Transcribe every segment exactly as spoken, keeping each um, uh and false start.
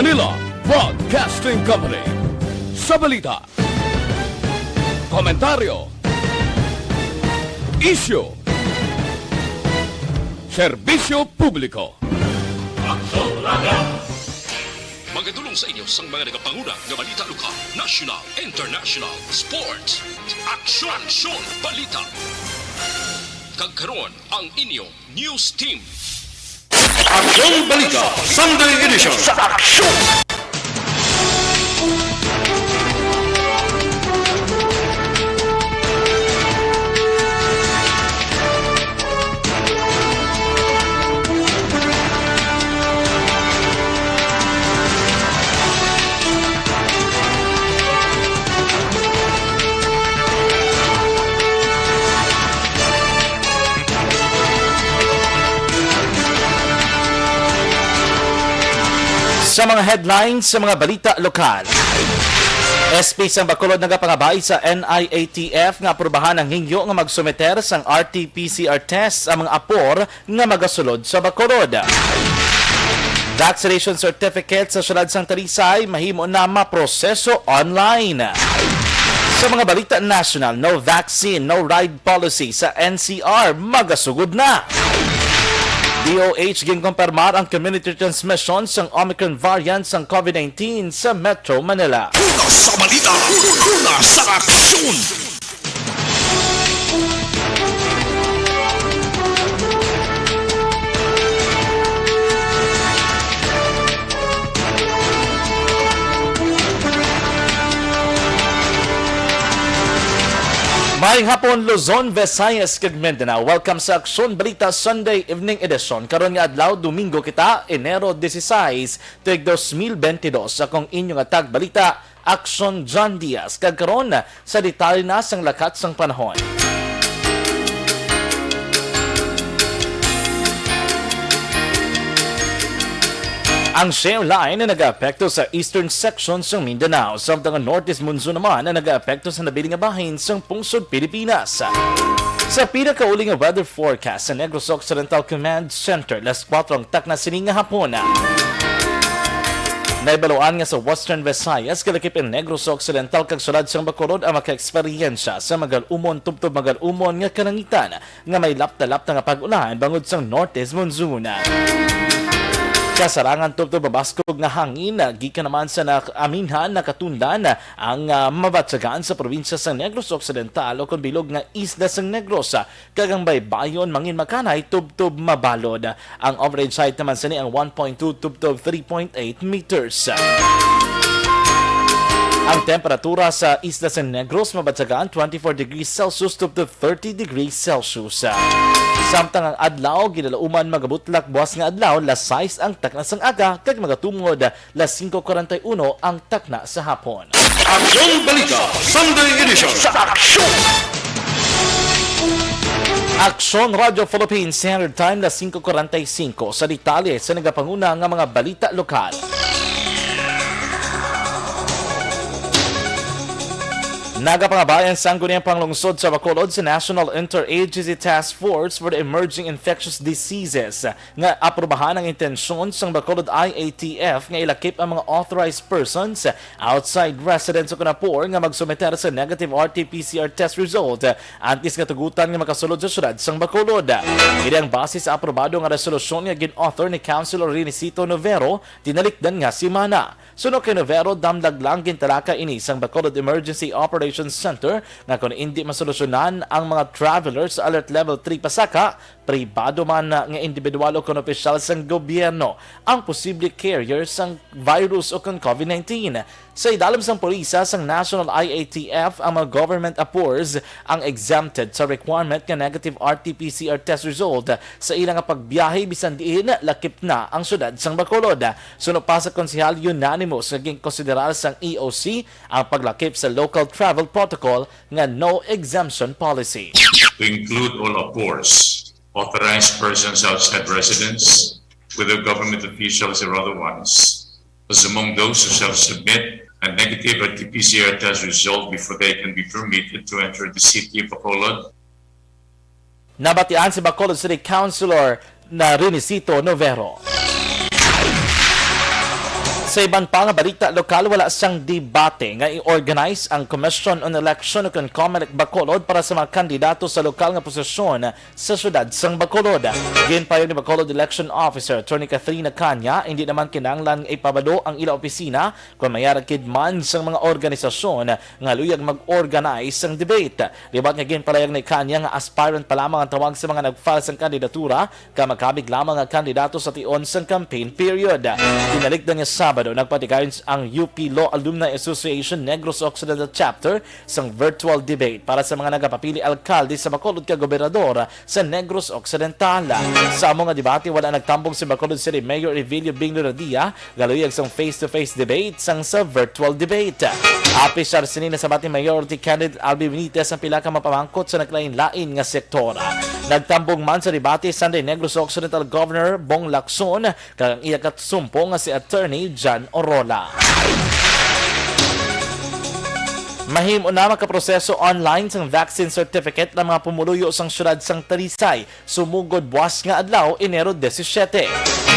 Manila Broadcasting Company. Sa balita, komentaryo, isyu, serbisyo publiko. Magadulong sa inyo sang mga nagapanguna nga balita lokal, national, international, sports, aksyon, aksyon, balita. Kag karon ang inyo news team. Aksyon Balita, Sunday Edition. Sa aksyon! Sa mga headlines sa mga balita lokal, S P sang Bacolod nagapangabay sa N I A T F nga aprubahan ang hingyo nga magsumiter sang R T P C R test ang mga apor nga magasulod sa Bacolod. Vaccination certificate sa siyudad sang Talisay mahimo na maproseso online. Sa mga balita nasyonal, no vaccine, no ride policy sa N C R magasugod na. D O H ginkumpirmar ang community transmission sang Omicron variant sang COVID nineteen sa Metro Manila. Una sa balita, una sa aksyon. Maayong hapon, Luzon, Visayas, kag Mindanao. Welcome sa Aksyon Balita Sunday Evening Edition. Karon nga adlaw, Domingo kita, Enero dieciséis, tuig dos mil bentidós. Akong inyo nga tagbalita, Aksyon John Diaz. Kag karon, sa detalye na sang lakat sang panahon. Ang shear line na nagaapekto sa eastern section sang Mindanao, samtang ang northeast monsoon naman na nagaapekto sa nabiling nga bahin sang pungsod Pilipinas. Sa pinakauli nga weather forecast sa Negros Occidental Command Center, las kuwatro ang takna sini nga hapon. Nahibaluan nga sa Western Visayas, kalakip ang Negros Occidental kag sulod sang Bacolod ang makaeksperyensya sa magal-umon tubtob magal-umon nga kalangitan nga may lapta-lapta nga pag-ulan bangod sang northeast monsoon. Kasarangan tubtob mabaskog nga hangin gikan naman sa nak-, aminhan nakatundan ang, ah, mabatyagan sa probinsya sang Negros Occidental o kon bilog nga isla sang Negros, ah, kag ang baybayon mangin makanay tubtob mabalod. Ang average height naman sini ang one point two tubtob three point eight meters. Ang temperatura sa isla sa Negros mabatyagan twenty-four degrees Celsius tubtob thirty degrees Celsius. Samtang ang adlaw, ginalauman magabutlak buas nga adlaw, las sais ang takna sang aga, kag magatumod, las singko kuwarenta y uno ang takna sa hapon. Aksyon Balita, Sunday Edition. Sa aksyon! Aksyon Radyo Philippines Standard Time, las singko kuwarenta y singko. Sa detalye sa nagapanguna nga mga balita lokal. Nagapangabay ang Sangguniang Panglungsod sa Bacolod sa National Interagency Task Force for the Emerging Infectious Diseases nga aprubahan ang intensyon sang Bacolod I A T F nga ilakip ang mga authorized persons outside residence o kon apor nga magsumiter sa negative R T P C R test result antes nga tugutan nga makasulod sa siyudad sang Bacolod. Ini ang base sa aprobado nga resolusyon nga gin-author ni Councilor Renicito Novero tinalikdan nga semana. Suno kay Novero, damlag lang gintalaka ini sang Bacolod Emergency Operations Center nga kon indi masolusyonan ang mga travelers sa Alert Level three pasaka, pribado man nga individual o kon opisyal sang gobyerno ang posible carrier sang virus o kon COVID nineteen. Sa idalom sang pulisa sang National I A T F, ang mga government apors ang exempted sa requirement nga negative R T P C R test result sa ila nga pagbiyahe bisan diin lakip na ang siyudad sang Bacolod. Suno pa sa Konsehal, unanimous nga ginkonsiderar sang E O C ang paglakip sa local travel protocol nga no exemption policy. To include all apors, authorized persons outside residence, whether government officials or other ones, as among those who shall submit a negative R T P C R test result before they can be permitted to enter the city of Bacolod. Nabatian si Bacolod City Councilor na Renicito Novero. Sa iban pa nga balita lokal, wala sang debate nga i-organize ang Commission on Election o kon COMELEC Bacolod para sa mga kandidato sa lokal nga posisyon sa siyudad sang Bacolod. Ginpayag ni Bacolod Election Officer Attorney Catherine Acanya, hindi naman kinahanglan nga ipabado ang ila opisina kon may ara gid man sang mga organisasyon nga luyag mag-organize sang debate. Liwat nga ginpalayag ni Acanya nga aspirant pa lamang ang tawag sa mga nag-file sang kandidatura, ka makabig lamang nga kandidato sa tion sang campaign period. Tinalikdan nga Sabado, nagpatigayon ang U P Law Alumni Association Negros Occidental Chapter sang virtual debate para sa mga nagapapili alkalde sa Bacolod kag gobernador sa Negros Occidental. Sa amo nga debate, wala nagtambong si Bacolod City Mayor Evelio Bing Loradia, galuyag sang face-to-face debate sang sa virtual debate. Apisar sini, nasabat ni Mayor Candidate Albi Benitez ang pila ka mapamangkot sa naglain-lain nga sektor. Nagtambong man sa debate Sunday Negros Occidental Governor Bong Lacson kag ang iya kasumpong nga si Attorney John Orola. Mahimo na makaproseso online sang vaccine certificate ang mga pumuluyo sang siyudad sang Talisay sumugod buas nga adlaw, Enero disisiete.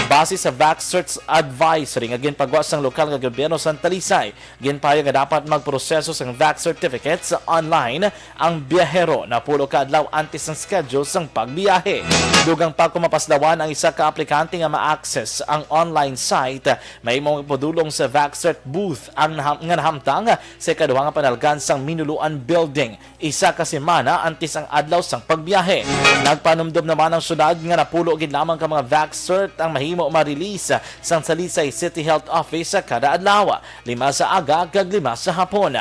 Base sa VaxCert Advisory nga ginpagwa sang lokal nga gobyerno sa Talisay, ginpahayag nga dapat magproseso sang vax certificate sa online ang biyahero napulo ka adlaw antes sang schedule sang pagbiyahe. Dugang pa kung mapaslawan ang isa ka aplikante nga ma-access ang online site, mahimo magpadulong sa VaxCert booth ang naham-, nga nahamtang sa ikaduha nga panalgan sang Minuluan Building, isa ka semana antes ang adlaw sang pagbiyahe. Nagpanumdom naman ang syudad nga napulo gid lamang ka mga VaxCert ang mahimo ma-release sang Talisay City Health Office sa kada adlaw, lima sa aga kag lima sa hapon.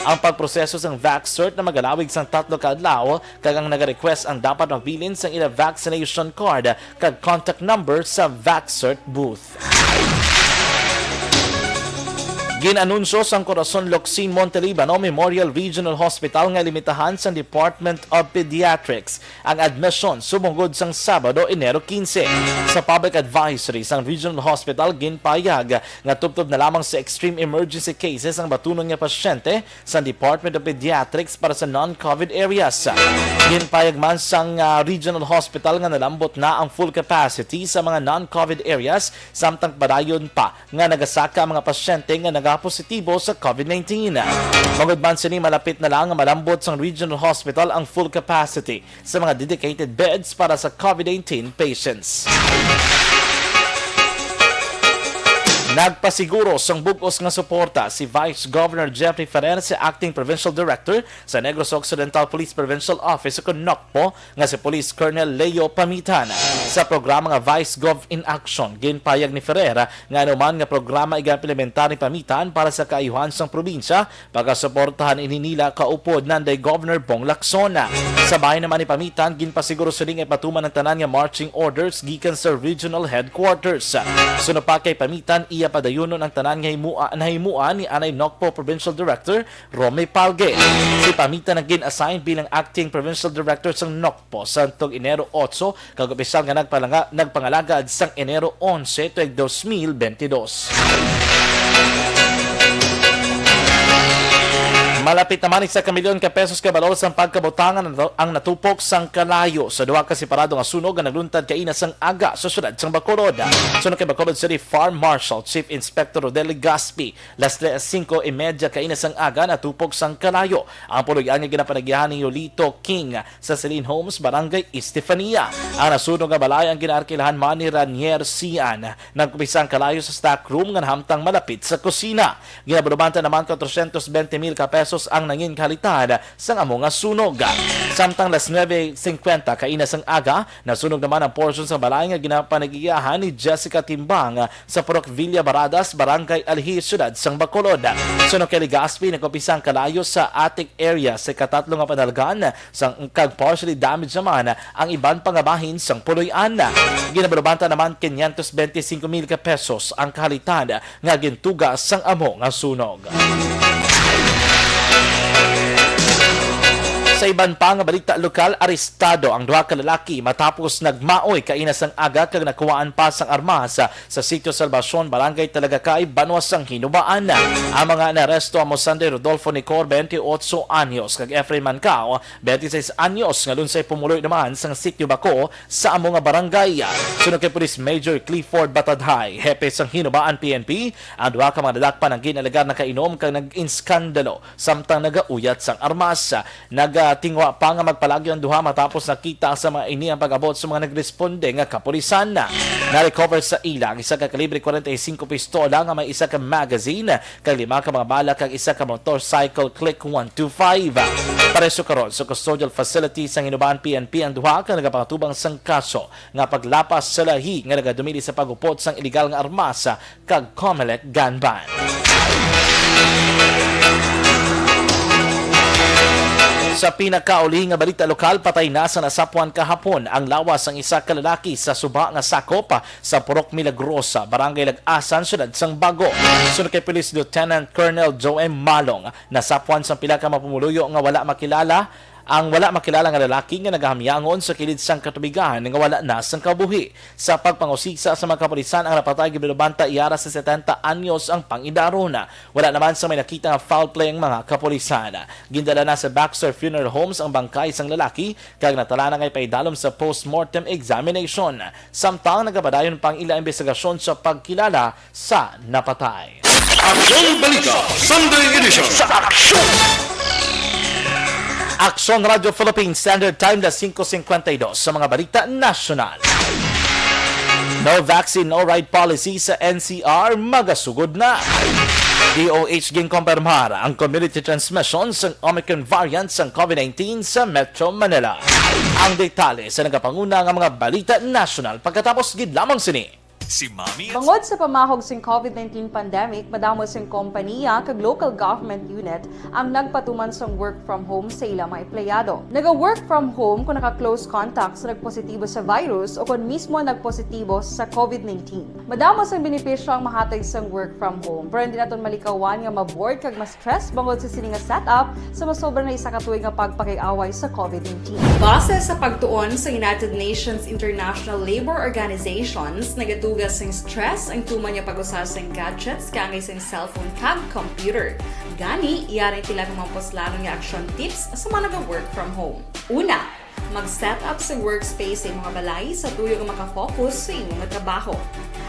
Ang pagproseso sang VaxCert na magalawig sang tatlo ka adlaw, kag ang naga-request ang dapat magbilin sang ila vaccination card kag contact number sa VaxCert booth. Gin-anunsyo sang Corazon Locsin Montelibano Memorial Regional Hospital nga limitahan sang Department of Pediatrics ang admission sumugod sang Sabado, Enero quince. Sa public advisory sang Regional Hospital, ginpahayag nga tubtob na lamang sa extreme emergency cases ang batunon nga pasyente sa Department of Pediatrics para sa non-COVID areas. Ginpahayag man sang, ah, Regional Hospital nga nalambot na ang full capacity sa mga non-COVID areas, samtang padayon pa nga nagasaka ang mga pasyente nga nagapositibo sa COVID nineteen. Bangod man sini, malapit na lang nga malambot sang Regional Hospital ang full capacity sa mga dedicated beds para sa COVID nineteen patients. Nagpasiguro sang bug-os nga suporta si Vice Governor Jeffrey Ferrer sa Acting Provincial Director sa Negros Occidental Police Provincial Office o kon NOCPO nga si Police Colonel Leo Pamitan. Sa programa nga Vice Gov in Action, ginpahayag ni Ferrer nga anuman nga programa igaimplementar ni Pamitan para sa kaayuhan sang probinsya, pagasuportahan ini nila kaupod nanday Governor Bong Lacson. Sa bahin naman ni Pamitan, ginpasiguro sini nga ipatuman ang tanan nga marching orders gikan sa regional headquarters. Sunod pa kay Pamitan, iya padayunon ang tanan nga himua-, nahimuan ni anay NOCPO Provincial Director Romy Palge. Si Pamitan ang gin-assign bilang acting provincial director sang NOCPO sa tuig Enero otso, kag opisyal nga nagpalanga-, nagpangalagad sang Enero onse tuig dos mil bentidós. Malapit naman isa ka milyon ka pesos ka balor sang pagkabutang ang natu-, ang natupok sang kalayo sa duha ka separado nga sunog nga nagluntad kaina sang aga sa siyudad sang Bacolod. Suno kay Bacolod City Fire Marshal Chief Inspector Rodel Gaspi, las tres singko y media kaina sang aga natupok sang kalayo ang puloy-an nga ginapanagihan ni Yolito King sa Celine Homes, Barangay Estefania. Ang nasunog nga balay ang ginaarkilahan man ni Ranier Sian. Nagkumpisa ang kalayo sa stock room nga nahamtang malapit sa kusina. Ginabalubantan naman ka tresyentos bente mil ka pesos ang nangin kahalitan sang amo nga sunog. Samtang las nuebe singkwenta kaina sang aga, nasunog naman ang portion sa balay nga ginapanagiyahan ni Jessica Timbang sa Purok Villa Baradas, Barangay Alhi, Siyudad sang Bacolod. Suno kay Legaspi, nagkumpisa ang kalayo sa attic area sa ikatatlo nga panalgan, sang, kag partially damaged naman ang iban pa nga bahin sang puloy-an. Ginabalubantan naman quinientos veinticinco mil ka pesos ang kahalitan nga gintuga sang amo nga sunog. Sa Iban pa nga balita lokal, arestado ang duha ka lalaki matapos nagmaoy kaina sang aga kag nakuhaan pa sang armas sa Sitio Salvacion, Barangay Talagakay, banwa sang Hinubaan. Ang mga naaresto amo Sunday Rodolfo Nicor, twenty-ocho anyos, kag Efrain Mancao, twenty-seis anyos, nga lunsay pumuloy naman sang Sitio Bako sa amo nga barangay. Suno kay Police Major Clifford Batadhay, hepe sang Hinubaan P N P, ang duha ka mga nadakpan ang gin-alegar nakainom kag nag-inskandalo samtang nagauyat sang armas. Nagatingwa pa nga magpalagyo ang duha matapos nakita sa mga ini ang pag-abot sa mga nagresponde nga kapulisan. Na-recover sa ila ang isa ka kalibre forty-five pistola nga may isa ka magazine, kag lima ka mga bala kag isa ka motorcycle Click one two five. Pareso karon sa custodial facility sang Hinubaan P N P ang duha ka nagapangatubang sang kaso nga paglapas sa lahi nga nagadumili sa pag-upot sang iligal nga armas kag Comelec gun ban. Sa pinakauli nga balita lokal, patay na sa nasapwan kahapon ang lawas sang isa ka lalaki sa suba nga sakop sa Purok Milagrosa, Barangay Lag-asan, Siyudad sang Bago. Suno kay Police Lieutenant Colonel Joe M. Malong, nasapwan sang pila ka mapumuluyo nga wala makilala ang wala makilala nga lalaki nga nagahamyangon sa kilid sang katubigan nga wala na sang kabuhi. Sa pagpangusisa sa mga kapulisan, ang napatay ginbinubanta iya ra sa setenta anyos ang pangidaron. Wala naman sa may nakita nga foul play ang mga kapulisan. Gindala na sa Baxter Funeral Homes ang bangkay sang lalaki kag natala na nga ipaidalom sa postmortem examination. Samtang nagapadayon pa ang ila imbestigasyon sa pagkilala sa napatay. Aksyon Balita Sunday Edition. Sa Aksyon! Aksyon Radyo Philippine Standard Time, las singko singkwenta y dos. Sa mga balita nasyonal, no vaccine, no ride policy sa N C R, magasugod na. D O H ginkompirmar ang community transmission sang Omicron variant sang COVID nineteen sa Metro Manila. Ang detalye sa nagapanguna nga mga balita nasyonal pagkatapos gid lamang sini. Si Mami at Bangod sa pamahog sing COVID nineteen pandemic, madamo sing kompanya kag local government unit ang nagpatuman sang work from home sa ila mga empleyado. Naga-work from home kung naka-close contact sa nagpositibo sa virus o kon mismo nagpositibo sa COVID nineteen. Madamo sang benepisyo ang mahatag sang work from home, pero hindi naton malikawan nga ma-bored kag ma-stress bangod sa sini nga setup sa masobra na isa ka tuig nga pagpakiaway sa COVID nineteen. Base sa pagtuon sa United Nations International Labour Organizations, nagatuga sing stress ang tuman nga pag-usa sing gadgets kaangay sing cellphone kag computer. Gani, yari ang pila ka mga puslanon nga action tips sa mga naga-work from home. Una, mag-set up sa workspace sa imong balay sa tuyo nga makafocus sa imo nga trabaho.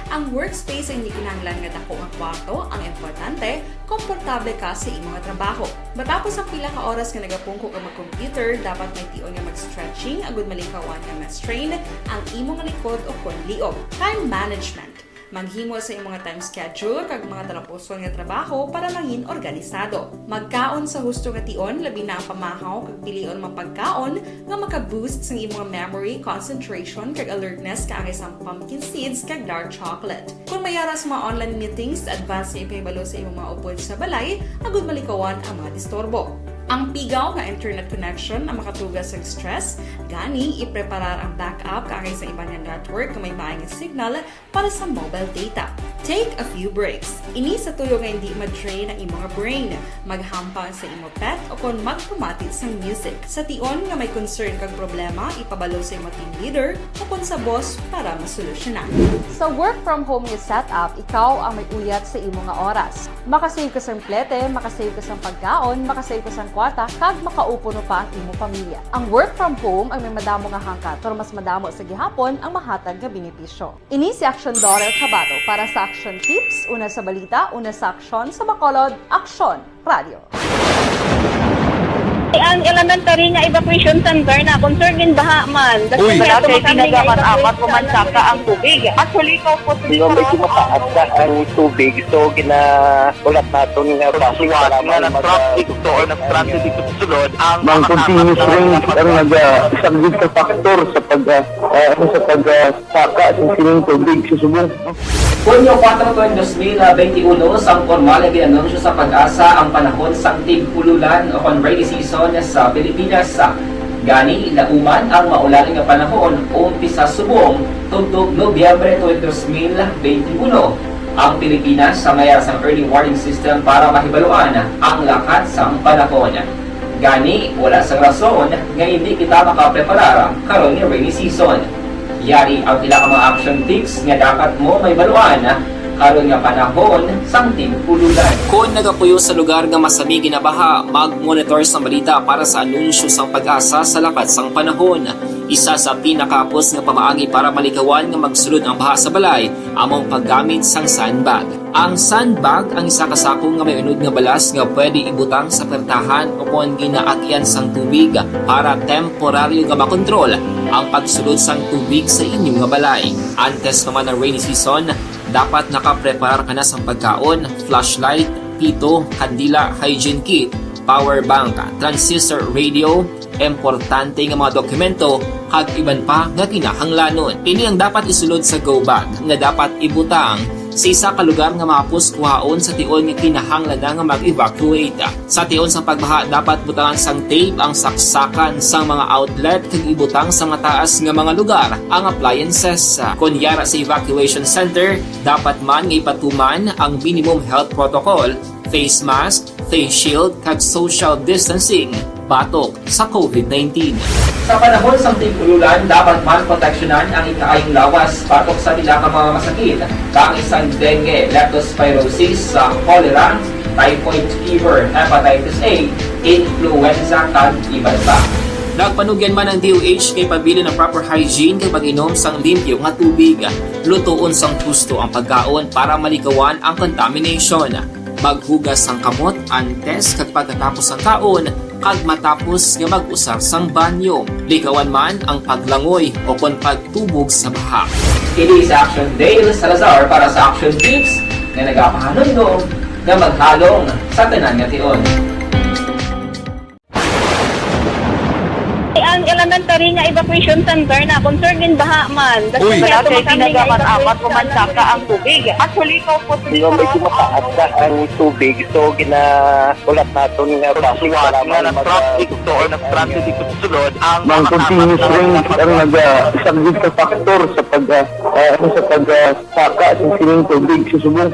Ang workspace ay hindi kinahanglan nga dako nga kwarto, ang importante, komportable ka sa imo nga trabaho. Matapos ang pila ka oras nga nagapungko ka mag-computer, dapat may tion nga mag-stretching agud malikawan nga ma-strain ang imo nga likod o kon liog. Time management. Maghimo sa imong time schedule kag mga talapuson nga trabaho para mangin organisado. Magkaon sa husto nga tion, labi na ang pamahaw kag pilion mga pagkaon nga maka-boost sang imong memory, concentration, kag alertness, kaangay sang pumpkin seeds kag dark chocolate. Kung may ara sa mga online meetings, advance nga ipahibalo sa imong mga upod sa balay agud malikawan ang mga disturbo. Ang pigaw nga internet connection ang makatuga sang stress, gani ipreparar ang backup kaangay sa iban nga network nga may maay nga signal para sa mobile data. Take a few breaks. Ini sa tuyo nga hindi ma-drain ang imo nga brain. Maghampang sa imo pet o kon magpamati sang music. Sa tion nga may concern kag problema, ipabalo sa imo team leader o kon sa boss para masolusyonan. Sa work from home nga setup, ikaw ang may uyat sa imo nga oras. Makasave ka sang plete, makasave ka sang pagkaon, makasave ka sang kwarta, kag makaupo no pa ang imo pamilya. Ang work from home ang may madamo nga hangkat, pero mas madamo sa gihapon ang mahatag nga benepisyo. Ini si Aksyon Dorel Cabato para sa Aksyon Tips, una sa balita, una sa aksyon, sa Bacolod, Aksyon Radio. Ang elementary nga evacuation center na concern gid baha man. Uy. Wala kay tinaga man amat umansaka ang tubig. Actually, ikaw po, medyo mataas na ang tubig, so ginaulat naton nga suwat nga na-traffic to or na-stranded dito sa sulod ang mga continuous rain ang naga-, isa gid sa factor sa pag, ah, ah, ano, sa pag, ah, saka sa sining tubig sa subong. Hunyo kuwatro, dos mil benti uno, sang pormal nga gin-anunsyo sa PAGASA ang panahon sang tig-ululan o kon rainy season sa Pilipinas. Gani, nauman ang maulan nga panahon umpisa subong tubtob Nobyembre twenty, dos mil benti uno. Ang Pilipinas sa mayara sang early warning system para mahibaluan ang lakat sang panahon. Gani, wala sang rason nga hindi kita makapreparar karon nga rainy season. Yari ang pila ka mga action tips nga dapat mo mahibaluan karon nga panahon sang tig-ululan. Kon nagapuyo sa lugar nga masami ginabaha, mag-monitor sang balita para sa anunsyo sang PAGASA sa lakat sang panahon. Isa sa pinakahapos nga pamaagi para malikawan nga magsulod ang baha sa balay amo ang paggamit sang sandbag. Ang sandbag ang isa ka sako nga may unod nga balas nga pwede ibutang sa pertahan o kon ginaagyan sang tubig para temporaryo nga makontrol ang pagsulod sang tubig sa inyo nga balay. Antes pa man ang rainy season, dapat nakapreparar ka na sang pagkaon, flashlight, pito, kandila, hygiene kit, power bank, transistor radio, importante nga mga dokumento, kag iban pa nga kinahanglanon. Ini ang dapat isulod sa go bag nga dapat ibutang sa isa ka lugar nga mahapos kuhaon sa tion nga kinahanglan na nga mag-evacuate. Sa tion sa pagbaha, dapat butangan sang tape ang saksakan sang mga outlet kag ibutang sa mataas nga mga lugar ang appliances. Kon yara sa evacuation center, dapat man nga ipatuman ang minimum health protocol, face mask, face shield, kag social distancing batok sa covid nineteen. Sa panahon sang tig-ululan, dapat man proteksyonan ang ikaayong lawas batok sa pila ka mga masakit, kaangay sang dengue, leptospirosis, sa cholera, typhoid fever, hepatitis A, influenza, kag iban pa. Nagpanugyan man ang D O H kay pabilin ang proper hygiene kag pag-inom sang limpyo nga tubig. Lutoon sang husto ang pagkaon para malikawan ang contamination. Maghugas sang kamot antes kag pagkatapos sang kaon kag matapos nga mag-usar sang banyo. Likawan man ang paglangoy o kon pagtubog sa baha. Kini si Action Dale Salazar para sa Action Tips nga nagapahanumdom nga maghalong sa tanan nga tion. Ang elementary nga evacuation center na concerned in baha man. Uy. Wala kay ginagamit apat o man saka ang tubig. Actually, ikaw po sa medyo mataas na ang tubig. So, gina-, ulat naton nga basic para nga nag-traffic to or nag-traffic ito sulod ang mga continuous rain ang nag-saglit sa factor sa pag, ah, ah, ano, sa pag, ah, saka sa sining tubig sa subong.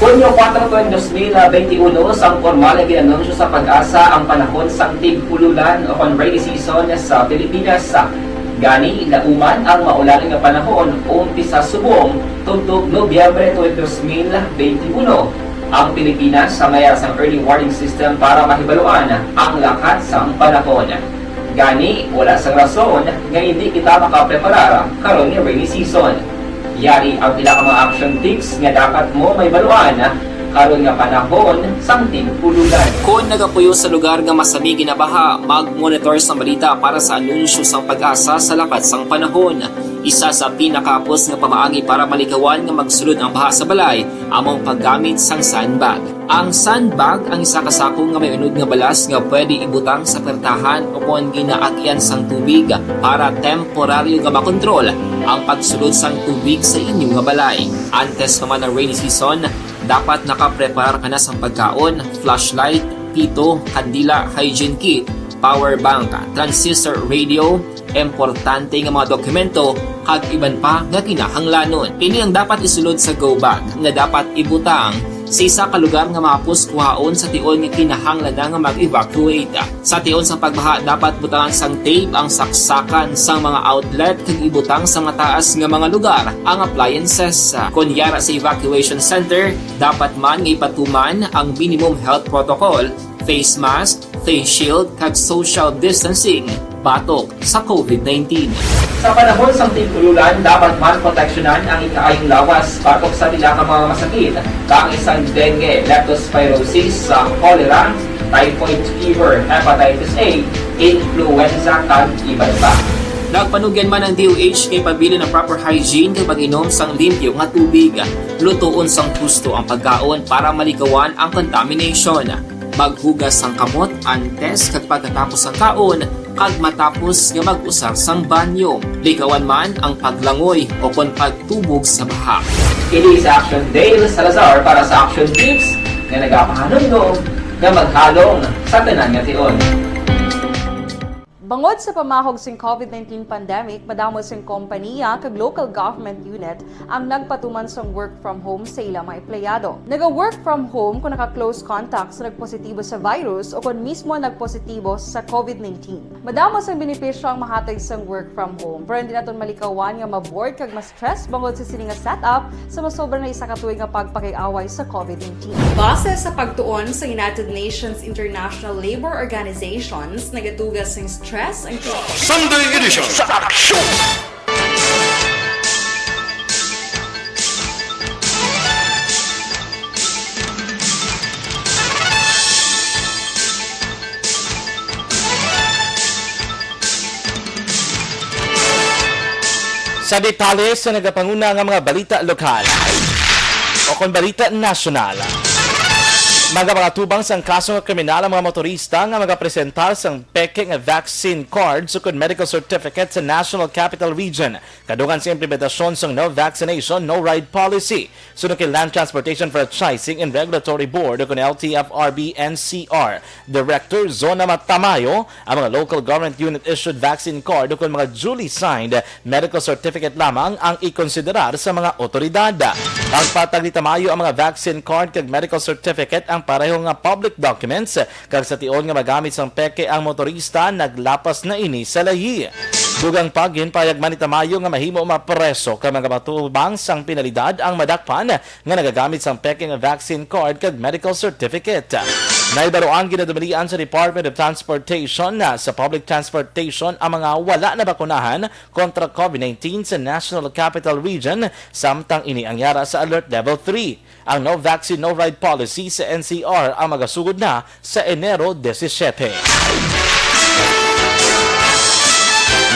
Hunyo kuwatro, dos mil benti uno, sang pormal nga gin-anunsyo sa PAGASA ang panahon sang tig-ululan o kon rainy season sa Pilipinas. Gani, lauman ang maulan nga panahon umpisa subong tubtob Nobyembre tulo, dos mil benti uno. Ang Pilipinas sa mayara sang early warning system para mahibaluan ang lakat sang panahon. Gani, wala sang rason nga hindi kita makapreparar karon nga rainy season. Yari ang pila ka mga action tips nga dapat mo mahibaluan karon nga panahon sang tig-ululan. Kon nagapuyo sa lugar nga masami ginabaha, mag-monitor sang balita para sa anunsyo sang PAGASA sa lakat sang panahon. Isa sa pinakahapos nga pamaagi para malikawan nga magsulod ang baha sa balay amo ang paggamit sang sandbag. Ang sandbag ang isa ka sako nga may unod nga balas nga pwede ibutang sa pertahan o kon ginaagyan sang tubig para temporaryo nga makontrol ang pagsulod sang tubig sa inyo nga balay. Antes pa man ang rainy season, dapat nakapreparar ka na sang pagkaon, flashlight, pito, kandila, hygiene kit, power bank, transistor radio, importante nga mga dokumento, kag iban pa nga kinahanglanon. Ini ang dapat isulod sa go bag nga dapat ibutang sa isa ka lugar nga mahapos kuhaon sa tion nga kinahanglan na nga mag-evacuate. Sa tion sa pagbaha, dapat butangan sang tape ang saksakan sang mga outlet kag ibutang sa mataas nga mga lugar ang appliances. Kon yara sa evacuation center, dapat man nga ipatuman ang minimum health protocol, face mask, face shield, kag social distancing batok sa covid nineteen. Sa panahon sang tig-ululan, dapat man proteksyonan ang ikaayong lawas batok sa pila ka mga masakit, kaangay sang dengue, leptospirosis, sa cholera, typhoid fever, hepatitis A, influenza, kag iban pa. Nagpanugyan man ang D O H kay pabilin ang proper hygiene kag pag-inom sang limpyo nga tubig. Lutoon sang husto ang pagkaon para malikawan ang contamination. Maghugas sang kamot antes kag pagkatapos sang kaon, kag matapos nga mag-usar sang banyo. Likawan man ang paglangoy o kon pagtubog sa baha. Kini si Action Dale Salazar para sa Action Tips nga nagapahanumdom nga maghalong sa tanan nga tion. Bangod sa pamahog sing COVID nineteen pandemic, madamo sing kompaniya kag local government unit ang nagpatuman sang work from home sa ila mga empleyado. Naga-work from home kung naka-close contact sa nagpositibo sa virus o kon mismo nagpositibo sa COVID nineteen. Madamo sang benepisyo ang mahatag sang work from home, pero hindi naton malikawan nga ma-bored kag ma-stress bangod sa sini nga setup sa masobra na isa ka tuig nga pagpakig-away sa COVID nineteen. Base sa pagtuon sa United Nations International Labour Organizations, nagatuga sing stress ang Sunday edition sa Aksyon! Sa detalye sa nagapanguna nga mga balita lokal o kon balita nasyonal, magapangatubang sang kaso nga kriminal ang mga motorista nga magapresentar sang peke nga vaccine cards ukon medical certificate sa National Capital Region, kadungan sa implementasyon sang No Vaccination, No Ride Policy. Suno kay Land Transportation Franchising and Regulatory Board, ukon L T F R B N C R Director Zona Matamayo, ang mga local government unit issued vaccine card ukon mga duly signed medical certificate lamang ang ikonsiderar sa mga otoridad. Ang patag ni Tamayo, ang mga vaccine card kag medical certificate ang pareho nga public documents, kag sa tion nga magamit sang peke ang motorista, naglapas na ini sa layi. Dugang pa, ginpahayag man ni Tamayo nga mahimo mapreso kag magabatubang sang penalidad ang madakpan nga nagagamit sang peke nga vaccine card kag medical certificate. Nahibaroan, ginadumalian sa Department of Transportation na sa public transportation ang mga wala nabakunahan kontra COVID nineteen sa National Capital Region, samtang ini ang yara sa Alert Level three. Ang No Vaccine, No Ride Policy sa N C R ang magasugod na sa Enero disisiete.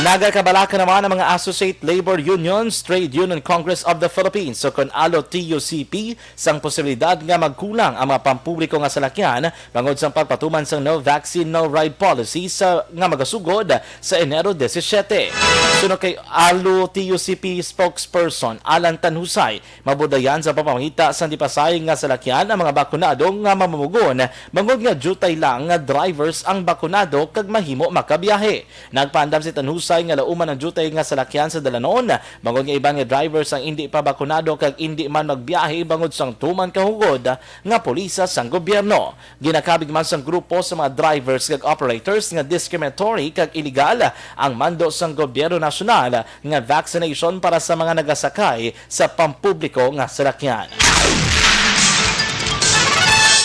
Nagakabalaka naman ang mga Associate Labor Unions, Trade Union Congress of the Philippines, o kon alo T U C P, sang posibilidad nga magkulang ang mga pampubliko nga salakyan bangod sang pagpatuman sang No Vaccine, No Ride Policy sa, nga magasugod sa Enero disisiete. Suno kay alo T U C P spokesperson Alan Tanhusay, mabudayan sa pagpamangita sang di pa sahi nga salakyan ang mga bakunado nga mamumugon, bangod nga diutay lang nga drivers ang bakunado kag mahimo makabiyahe. Nagpaandam si Tanhusay nga lauman ang diutay nga salakyan sa dalanon, bangod nga iban nga drivers ang indi pa bakunado kag indi man magbiyahe bangod sang tuman kahugod nga pulisa sang gobyerno. Ginakabig man sang grupo sa mga drivers kag operators nga discriminatory kag iligal ang mando sang gobyerno nasyonal nga vaccination para sa mga nagasakay sa pampubliko nga salakyan.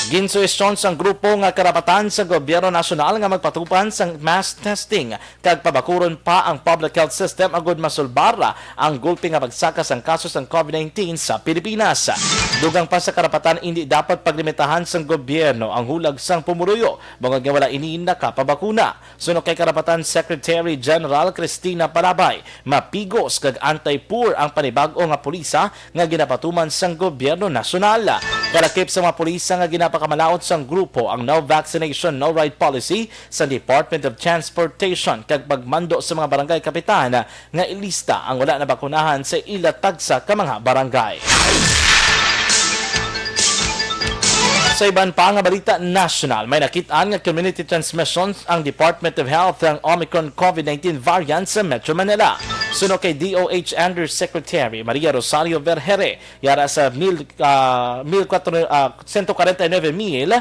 Ginsuhestyon sang grupo nga karapatan sa gobyerno nasyonal nga magpatuman sang mass testing kag pabakuron pa ang public health system agud masulbar ang gulpi nga pagsaka sang kaso sang COVID nineteen sa Pilipinas. Dugang pa sa karapatan, indi dapat paglimitahan sang gobyerno ang hulag sang pumuluyo bangod nga wala ini nakapabakuna. Suno kay Karapatan Secretary General Cristina Palabay, mapigos kag anti-poor ang panibag-o nga pulisa nga ginapatuman sang gobyerno nasyonal. Kalakip sa mga pulisa nga ginapakamalaut sang grupo ang No Vaccination, No Ride Policy sa Department of Transportation kag pagmando sa mga barangay kapitan nga ilista ang wala nabakunahan sa ila tagsa ka mga barangay. Sa iban pa nga balita nasyonal, may nakit-an nga community transmission ang Department of Health ang Omicron COVID nineteen variant sa Metro Manila. Suno kay D O H Undersecretary Maria Rosario Vergere, yara sa mil, ah, mil kwatro, ah, sento kwarenta y nuebe mil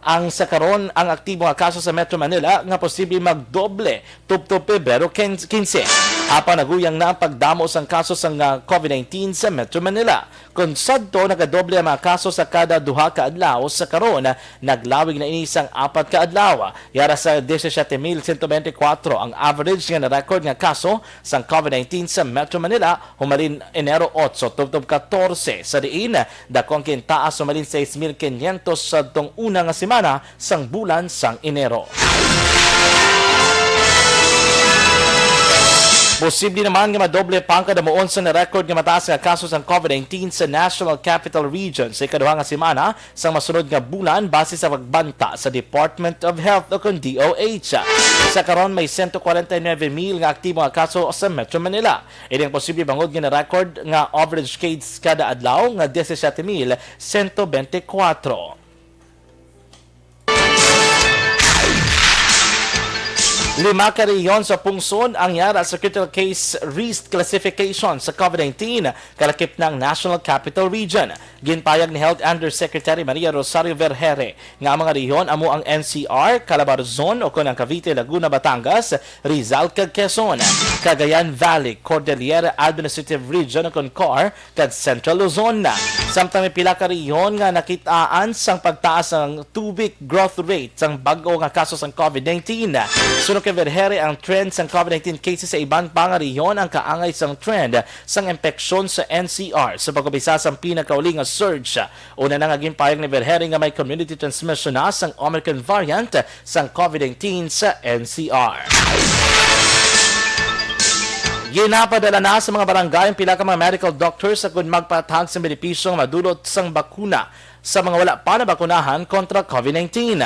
ang sa karon ang aktibo nga kaso sa Metro Manila nga posible magdoble tubtob Pebrero quince. Apan naguyang na ang pagdamo sang kaso sang, ah, COVID nineteen sa Metro Manila. Kon sadto, nagadoble ang mga kaso sa kada duha ka adlaw, sa karon naglawig na ini sang apat ka adlaw. Yara sa disisiete mil sento bente kwatro ang average nga na-record nga kaso sang COVID nineteen sa Metro Manila humalin Enero otso tubtob katorse, sa diin dako ang kintaas humalin sais mil kinyentos sadtong una nga semana sang bulan sang Enero. Posible naman nga madoble pa ang kadamuon sa na-record nga mataas nga kaso sang COVID nineteen sa National Capital Region sa ikaduha nga semana sang masunod nga bulan, base sa pagbanta sa Department of Health o kon D O H. Sa karon, may sento kwarenta y nuebe mil nga aktibo nga kaso sa Metro Manila. Ini ang posible bangod nga na-record nga average case kada adlaw nga disisiete mil sento bente kwatro. Lima ka rehiyon sa pungsod ang yara sa critical case risk classification sa COVID nineteen, kalakip na ang National Capital Region. Ginpayag ni Health Undersecretary Maria Rosario Vergeire nga ang mga rehiyon amo ang N C R, Calabarzon, o kon ang Cavite, Laguna, Batangas, Rizal, kag Quezon, Cagayan Valley, Cordillera Administrative Region, o kon car, kag Central Luzon. Samtang may pila ka rehiyon nga nakitaan sang pagtaas ang two-week growth rate sang bag-o nga kaso sang COVID nineteen. Suno kay Vergeire, ang trend sang COVID nineteen cases sa iban pa nga rehiyon ang kaangay sang trend sang impeksyon sa N C R sa pag-umpisa sang pinakauli nga surge. Una na nga ginpayag ni Vergeire nga may community transmission na sang Omicron variant sang COVID nineteen sa N C R. Ginapadala na sa mga barangay ang pila ka mga medical doctors agud magpatag sa benepisyo nga madulot sang bakuna sa mga wala pa nabakunahan kontra COVID nineteen.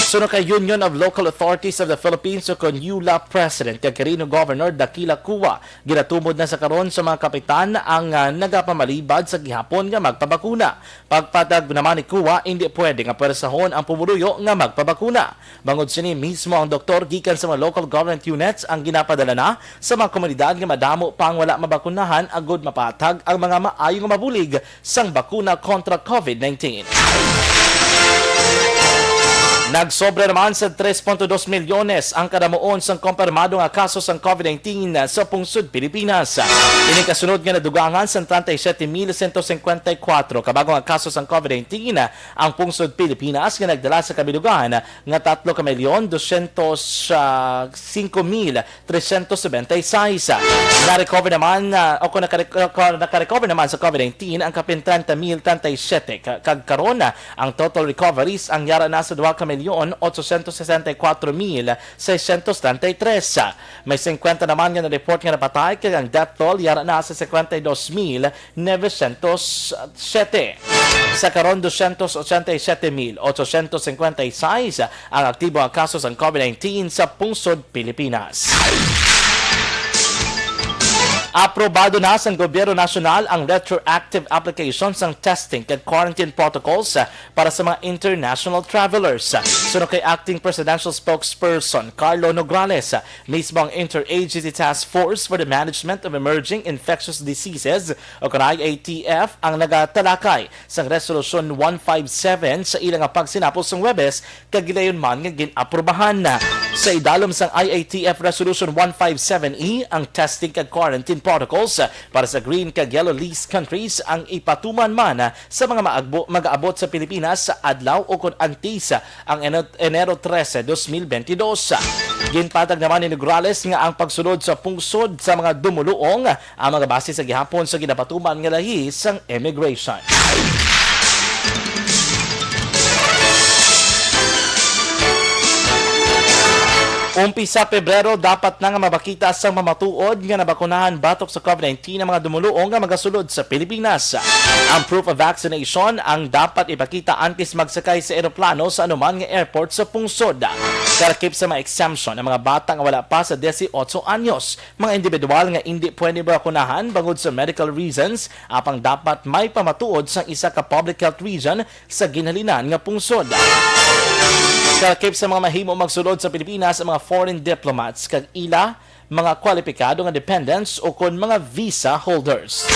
Suno kay Union of Local Authorities of the Philippines o kon ULA President kag Quirino Governor Dakila Cua, ginatumod na sa karon sa mga kapitan ang, ah, nagapamalibad sa gihapon nga magpabakuna. Pagpatag naman ni Cua, indi pwede nga pwersahon ang pumuluyo nga magpabakuna. Bangod sini, mismo ang doktor gikan sa mga local government units ang ginapadala na sa mga komunidad nga madamo pa ang wala mabakunahan agud mapatag ang mga maayo nga mabulig sang bakuna kontra COVID nineteen. Nagsobra naman sa tres punto dos milyones ang kadamuon sang kompirmado nga kaso sang COVID nineteen sa pungsod Pilipinas. Ini kasunod nga nadugangan sang treinta y siete mil ciento cincuenta y cuatro ka bag-o nga kaso sang COVID nineteen ang pungsod Pilipinas, nga nagdala sa kabilugan nga tatlo ka milyon dosyentos singko mil tresyentos nobenta y seis. Na-recover naman, ah, o kung naka-reco-, naka-recover naman sa COVID nineteen ang kapin treinta mil treinta y siete, ka-, kag karon, ah, ang total recoveries ang yara na sa dua ka milyon otsosyentos sesenta y kuwatro mil seisyentos treinta y tres. May singkwenta naman nga na-report nga napatay, kag ang death toll yara na sa singkwenta y dos mil nobesyentos siyete. Sa karon, dosyentos otsenta y siyete mil otsosyentos singkwenta y seis ang aktibo nga kaso sang COVID nineteen sa pungsod Pilipinas. Aprobado na sang Gobyerno Nasyonal ang retroactive application sang testing kag quarantine protocols para sa mga international travelers. Suno kay Acting Presidential Spokesperson Carlo Nograles, mismo ang Interagency Task Force for the Management of Emerging Infectious Diseases o kon I A T F ang nagatalakay sang Resolution one five seven sa ila nga pagsinapos sang Huwebes, kag gilayon man nga gin-aprubahan na. Sa idalom sang I A T F Resolution one five seven E, ang testing kag quarantine protocols para sa green kag yellow list countries ang ipatuman man sa mga maagbo-, mag-aabot sa Pilipinas sa adlaw o kon antes ang Eno-, Enero trese, dos mil bentidós. Ginpatag naman ni Nograles nga ang pagsulod sa pungsod sa mga dumuluong ang mga base sa gihapon sa ginapatuman nga lahi sang immigration. Umpisa Pebrero, dapat na nga mapakita sang mamatuod nga nabakunahan batok sa COVID nineteen ang mga dumuluong nga magasulod sa Pilipinas. Ang proof of vaccination ang dapat ipakita antes magsakay sa eroplano sa anuman nga airport sa pungsod. Kalakip sa mga exemption ang mga bata nga wala pa sa diyesotso anyos, mga individual nga indi pwede bakunahan bangod sa medical reasons, apang dapat may pamatuod sang isa ka public health region sa ginhalinan nga pungsod. Kalakip sa mga mahimo magsulod sa Pilipinas ang mga foreign diplomats kag ila mga kwalipikado nga dependents o kon mga visa holders.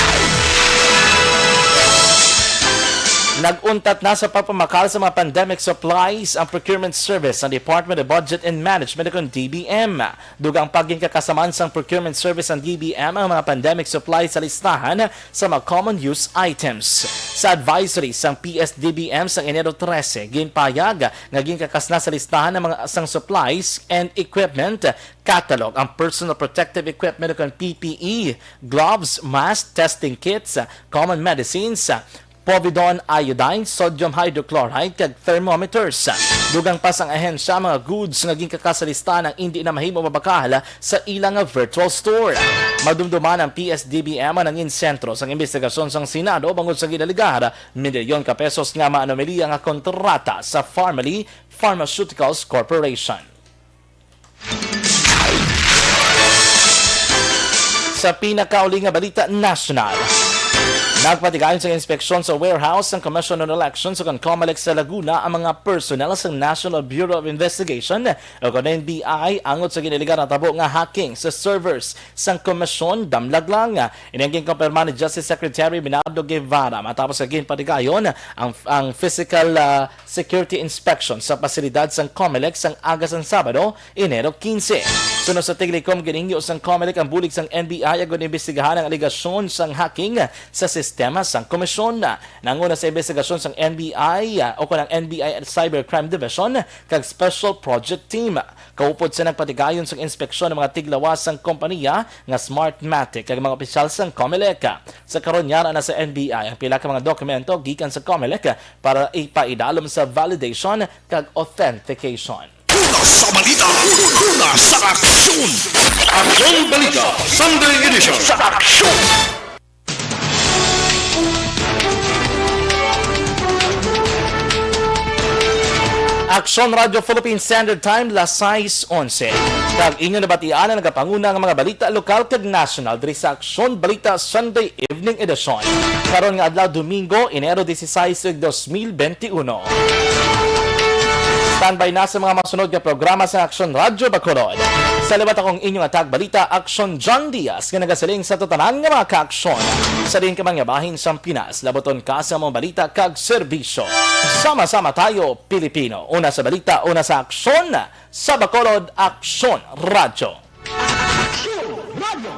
Nag-untat na sa pagpamakal sa mga pandemic supplies ang procurement service sa Department of Budget and Management o kon D B M. Dugang pa, ginkakasaman sang procurement service ang D B M ang mga pandemic supplies sa listahan sa mga common use items. Sa advisory sang P S D B M sang Enero trese, ginpayag nga ginkakas na sa listahan ang mga sang supplies and equipment catalog ang personal protective equipment o kon P P E, gloves, mask, testing kits, common medicines, povidone iodine, sodium hydrochloride, kag thermometers. Dugang pa sang ahensya, mga goods nga ginkakas sa listahan ang indi na mahimo mabakal sa ila nga virtual store. Madumduman ang P S D B M ang nangin sentro sang imbestigasyon sang Senado bangod sa ginalegar milyon ka pesos nga maanomalya nga kontrata sa Farmally Pharmaceuticals Corporation. Sa pinakauli nga balita nasyonal, Nagpatigayon sa inspeksyon sa warehouse sang Commission on Elections ug ang Comelec sa Laguna ang mga personnel sa National Bureau of Investigation o kon N B I angot sa ginaalegar nga tabo nga hacking sa servers sang komisyon. Damlag lang, ini ang ginkumpirma ni Justice Secretary Bernardo Guevara matapos nga ginpatigayon ang, ang physical, ah, security inspection sa pasilidad sang Comelec sang aga sang Sabado, Enero quince. Suno sa tiglikom, ginhingyo sang Comelec ang bulig sang N B I agud imbestigahan ang alegasyon sang hacking sa sistema sang komisyon. Nanguna sa imbestigasyon sang N B I, ah, o kon ang N B I Cybercrime Division kag Special Project Team. Kaupod sa nagpatigayon sang inspeksyon ang mga tiglawas sang kompanya nga Smartmatic kag mga opisyal sang Comelec. Sa karon, yara na sa N B I ang pila ka mga dokumento gikan sa Comelec para ipaidalom sa validation kag authentication. Una sa balita, una sa aksyon. Aksyon Balita, Sunday Edition. Sa aksyon. Aksyon Radyo Philippine Standard Time, las sais onse. Kag inyo nabatian ang nagapanguna nga mga balita lokal kag national diri sa Aksyon Balita Sunday Evening Edition. Karon nga adlaw, Domingo, Enero dieciséis, dos mil veintiuno. Standby na sa mga masunod nga programa sa Aksyon Radyo Bacolod. Sa liwat akong inyong atag balita, Aksyon John Diaz, nga nagasiling sa tanan nga mga kaaksyon sa diin ka man nga bahin sang Pinas. Labuton ka sa mga balita kag serbisyo. Sama-sama tayo, Pilipino. Una sa balita, una sa aksyon, sa Bacolod Aksyon Radyo. Aksyon Radyo.